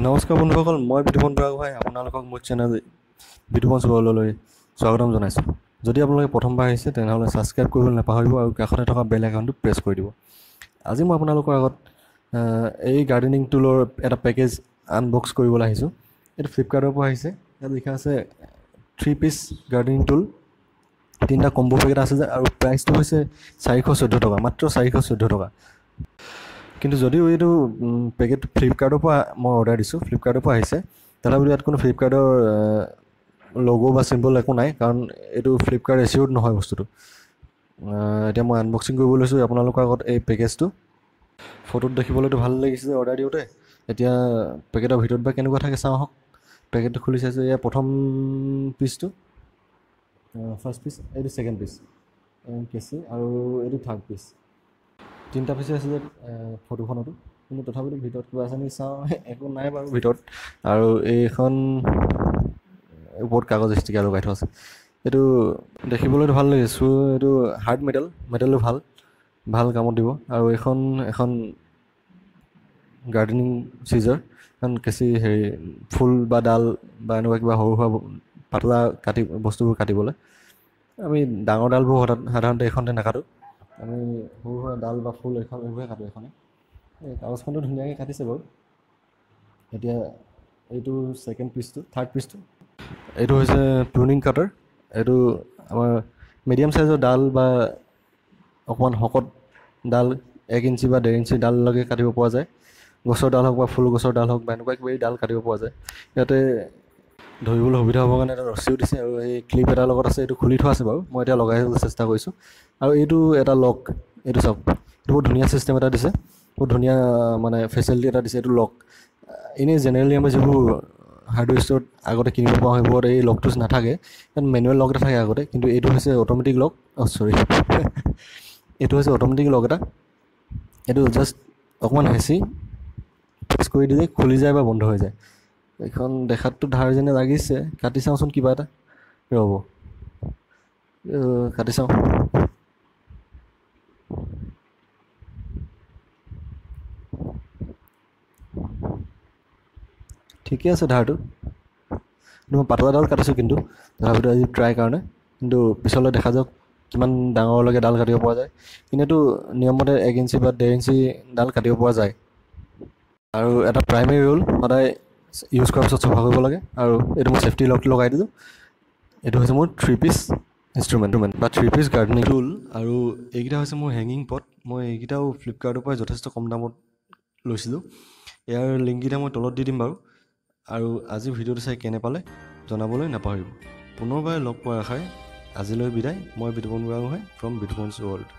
নমস্কাৰ বন্ধুসকল, মই বিতুপন বুঢ়াগোহাঁই আপোনালোকক মোৰ চেনেল বিতুপন ৱৰ্ল্ডলৈ স্বাগতম জনাইছোঁ। যদি আপোনালোকে প্ৰথমবাৰ আহিছে তেনেহ'লে ছাবস্ক্ৰাইব কৰিবলৈ নাপাহৰিব আৰু কাষতে থকা বেল আইকনটো প্ৰেছ কৰি দিব। আজি মই আপোনালোকৰ আগত এই গাৰ্ডেনিং টুলৰ এটা পেকেজ আনবক্স কৰিবলৈ আহিছোঁ। এইটো ফ্লিপকাৰ্টৰ পৰা আহিছে। ইয়াত লিখা আছে 3 পিচ গাৰ্ডেনিং টুল, তিনিটা কম্ব' পেকেট আছে যে, আৰু প্ৰাইচটো হৈছে 414 টকা, মাত্ৰ 414 টকা। কিন্তু যদিও এইটো পেকেট ফ্লিপকাৰ্টৰ পৰা মই অৰ্ডাৰ দিছোঁ, ফ্লিপকাৰ্টৰ পৰা আহিছে, তথাপিতো ইয়াত কোনো ফ্লিপকাৰ্টৰ লগো বা চিম্বল একো নাই, কাৰণ এইটো ফ্লিপকাৰ্ট এচিয়ৰ্ড নহয় বস্তুটো। এতিয়া মই আনবক্সিং কৰিব লৈছোঁ আপোনালোকৰ আগত এই পেকেজটো। ফটোত দেখিবলৈতো ভাল লাগিছে অৰ্ডাৰ দিওঁতে, এতিয়া পেকেটৰ ভিতৰত বা কেনেকুৱা থাকে চাওঁ আহক। পেকেটটো খুলি চাইছোঁ, এয়া প্ৰথম পিচটো, ফাৰ্ষ্ট পিচ, এইটো ছেকেণ্ড পিচ কেঁচি, আৰু এইটো থাৰ্ড পিচ। তিনিটা পিচে আছিলে ফটোখনতো, কিন্তু তথাপিতো ভিতৰত কিবা আছে নেকি চাওঁ, একো নাই বাৰু ভিতৰত। আৰু এইখন ওপৰত কাগজ ষ্টিকাৰ লগাই থোৱা আছে। এইটো দেখিবলৈতো ভাল লাগিছে, এইটো হাৰ্ড মেটেল, মেটেলো ভাল, ভাল কামত দিব। আৰু এইখন এখন গাৰ্ডেনিং চিজাৰ, এখন কেঁচি, হেৰি ফুল বা ডাল বা এনেকুৱা কিবা সৰু সুৰা পাতলা কাটি বস্তুবোৰ কাটিবলৈ। আমি ডাঙৰ ডালবোৰ সাধাৰণতে এইখনতে নাকাটোঁ, আমি সৰু সুৰা ডাল বা ফুল এইখন এইবোৰে কাটোঁ এইখনে। এই কাগজখনটো ধুনীয়াকৈ কাটিছে বাৰু। এতিয়া এইটো ছেকেণ্ড পিচটো, থাৰ্ড পিচটো, এইটো হৈছে প্ৰুনিং কাটাৰ। এইটো আমাৰ মিডিয়াম চাইজৰ ডাল বা অকণমান শকত ডাল, 1 ইঞ্চি বা 1.5 ইঞ্চি ডাললৈকে কাটিব পৰা যায়। গছৰ ডাল হওক বা ফুল গছৰ ডাল হওক বা এনেকুৱা কিবা ডাল কাটিব পৰা যায়। ইয়াতে ধৰিবলৈ সুবিধা হ'বৰ কাৰণে এটা ৰছীও দিছে, আৰু এই ক্লিপ এটাৰ লগত আছে, এইটো খুলি থোৱা আছে বাৰু, মই এতিয়া লগাই চেষ্টা কৰিছোঁ। আৰু এইটো এটা লক, এইটো চাওক, এইটো বহুত ধুনীয়া ছিষ্টেম এটা দিছে, বহুত ধুনীয়া মানে ফেচিলিটি এটা দিছে। এইটো লক এনেই জেনেৰেলি আমি যিবোৰ হাৰ্ডৱেৰ ষ্ট'ৰত আগতে কিনিব পাৰোঁ সেইবোৰত এই লকটো নাথাকে, ইয়াত মেনুৱেল লক এটা থাকে আগতে, কিন্তু এইটো হৈছে অট'মেটিক লক। অ' চৰি, এইটো হৈছে অট'মেটিক লক এটা। এইটো জাষ্ট অকণমান হেঁচি প্ৰেছ কৰি দিলে খুলি যায় বা বন্ধ হৈ যায়। এইখন দেখাততো ধাৰ যেনে লাগিছে, কাটি চাওঁচোন কিবা এটা, ৰ'ব কাটি চাওঁ। ঠিকে আছে ধাৰটো, কিন্তু মই পাতলা ডাল কাটিছোঁ, কিন্তু তথাপিতো আজি ট্ৰাই কাৰণে, কিন্তু পিছলৈ দেখা যাওক কিমান ডাঙৰলৈকে ডাল কাটিব পৰা যায়। এনেইতো নিয়মমতে 1 ইঞ্চি বা 1.5 ইঞ্চি ডাল কাটিব পৰা যায়। আৰু এটা প্ৰাইমেৰী ৰোল, সদায় ইউজ কৰাৰ পিছত চফা কৰিব লাগে। আৰু এইটো মই ছেফটি লকটো লগাই দিলোঁ। এইটো হৈছে মোৰ 3 পিচ ইনষ্ট্ৰুমেণ্ট বা 3 পিচ গাৰ্ডেনিং টুল। আৰু এইকেইটা হৈছে মোৰ হেঙিং পট। মই এইকেইটাও ফ্লিপকাৰ্টৰ পৰাই যথেষ্ট কম দামত লৈছিলোঁ। ইয়াৰ লিংককেইটা মই তলত দি দিম বাৰু। আৰু আজি ভিডিঅ'টো চাই কেনে পালে জনাবলৈ নাপাহৰিব। পুনৰবাৰ লগ পোৱাৰ আশাৰে আজিলৈ বিদায়। মই বিতুপন বুঢ়াগোহাঁই ফ্ৰম বিতুপনছ ৱৰ্ল্ড।